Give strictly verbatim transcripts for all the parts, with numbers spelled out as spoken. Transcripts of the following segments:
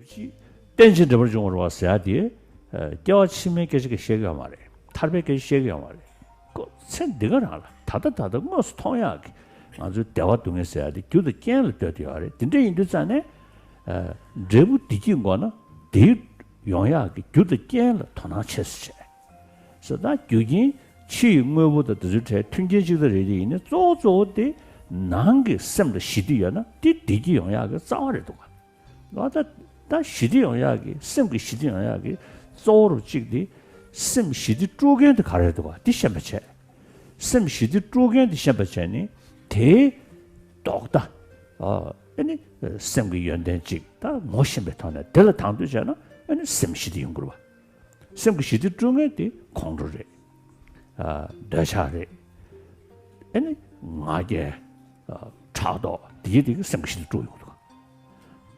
ཅི། རྟེན་ཅིང་འབྲེལ་པར་འབྱུང་བར་བ་ཟེར་ཡ་དེ། ཨ། སྐྱེ་བ་ཕྱི་མའི་སྐད་ཆ་གི་བཤད་ཀྱི་ཡོད་མ་རེད། ཐར་པའི་སྐད་ཆ་བཤད་ཀྱི་ཡོད་མ་རེད། ཁོ་ཚེ་འདི་ག་རང་ལ་ད་ལྟ་ད་ལྟ་དངོས་སུ་མཐོང་ཡག་གི་ང་ཚོའི་བདེ་བ་སྡུག་བསྔལ་ཟེར་ཡ་དེ་རྒྱུ་དང་རྐྱེན་ལ་ལྟོས་ཏེ་ཡོད་རེད། དེ་འདྲ་ཡིན་དུས་ཙང་ནས། ཨ། འབྲས་བུ་བདེ་སྐྱིད་དགོས་ན་དེ་ཡོང་ཡག་གི་རྒྱུ་དང་རྐྱེན་ལ་དོ་སྣང་ཆེ་ཙམ་བྱས། ཟེར་ད་རྒྱུ་རྐྱེན་ཕྱི་ཡི་དངོས་པོ་དང་དེ་ཚོའི་གྲས་མཐུན་རྐྱེན་གཅིག་ད་རེད་དེ་ཡིན་ནའི་གཙོ་བོ་གཙོ་བོ་དེ་ནང་གི་སེམས་ལ་ཞི་བདེ་ཡོད་ན་དེ་བདེ་སྐྱིད་ཡོང་ཡག་གི་རྩ་བ་རེད་འདུག་ག་ད་ད་ཞི་བདེ་ཡོང་ཡག་གི་སེམས་ཀྱི་ཞི་བདེ་ཡོང་ཡག་གི་གཙོ་བོ་རུ་གཅིག་དེ་སེམས་ཞི་བདེ་དཀྲུག་མཁན་དེ་ག་རེ་རེད་འདུག་ག་དེ་ཤེས་པ་བྱས། སེམས་ཞི་བདེ་དཀྲུག་མཁན་དེ་ཤེས་པ་བྱས་ནས་དེའི་ལྡོག་ཟླ། ཨ་ནི་སེམས་ཀྱི་ཡོན་ཏན་གཅིག་ད་ངོ་ཤེས་པའི་ཐོག་ནས་དེ་ལ་དང་དོད་བྱས་ན་ཨ་ནི་སེམས་ཞི་བདེ་ཡོང་གི་རེད་བ། སེམས་ཀྱི་ཞི་བདེ་དཀྲུག་མཁན་དེ་ཁོང་ཁྲོ་རེད། ཨ། འདོད་ཆགས་རེད། ཨ་ནི་ང་རྒྱལ། ཨ། ཕྲག་དོག་དེ་གི་དེ་གི་སེམས་ཀྱི་ཞི་བདེ་དཀྲུག་ཡོང་གི་འདུག་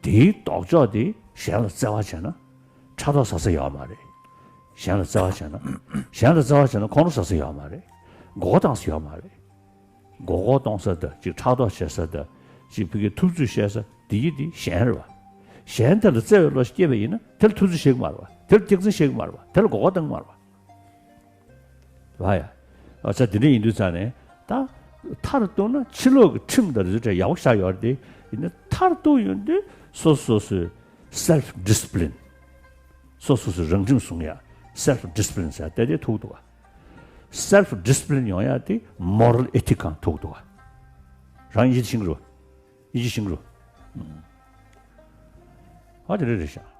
དེའི་ལྡོག་ཕྱོགས་དེ་གཞན་ལ་བརྩེ་བ་བྱས་ན་ཕྲག་དོག་ཟ་ས་ཡོད་མ་རེད། གཞན་ལ་བརྩེ་བ་བྱས་ན། གཞན་ལ་བརྩེ་བ་བྱས་ན་ཁོང་ཁྲོ་ཟ་ས་ཡོད་མ་རེད། མགོ་སྐོར་གཏོང་ས་ཡོད་མ་རེད། མགོ་སྐོར་གཏོང་ས་དང་ཅིག་ཕྲག་དོག་བྱེད་ས་དང་ཅིག་ཕ་གིའི་ཐུབ་ཚོད་བཤད་ས་དེ་གི་དེ་གཞན་རེད་བ། གཞན་དེ་ལ་བརྩེ་བའི་བློ་སྐྱེས་པ་ཡིན་ན་དེ་ལ་ཐུབ་ཚོད་བཤད་གི་མ་རེད་བ། དེ་ལ་སྐྱག་རྫུན་བཤད་གི་མ་རེད་བ། དེ་ལ་མགོ་སྐོར་གཏོང་གི་མ་རེད་བ། བ་ཡ། ཨ་ཙི། དེ་འདྲ་ཡིན་དུས་ཙང་ནས་ད་མཐར་གཏུགས་ན་ཕྱི་ལོགས་ཀྱི་ཁྲིམས་དང་རིག་གཞུང་ཡག་པོ་བཞག་ཡོད་རེད་དེ། ཡིན་ན་མཐར་གཏུགས་ཡོང་དུས་སོ་སོ་སོ་སོའི་self discipline། སོ་སོ་སོའི་རང་ཁྲིམས་སྲུང་ཡ། self discipline ཟེར་ཏེ་དེ་ཐུག་འདུག་ག self discipline ཡོང་ཡ་དེ་moral ethic གང་ཐུག་འདུག་ག་རང་ཡིད་ཆེས་རུ། ཡིད་ཆེས་རུ། ཨ་དེ་རེད་རེད་ཤག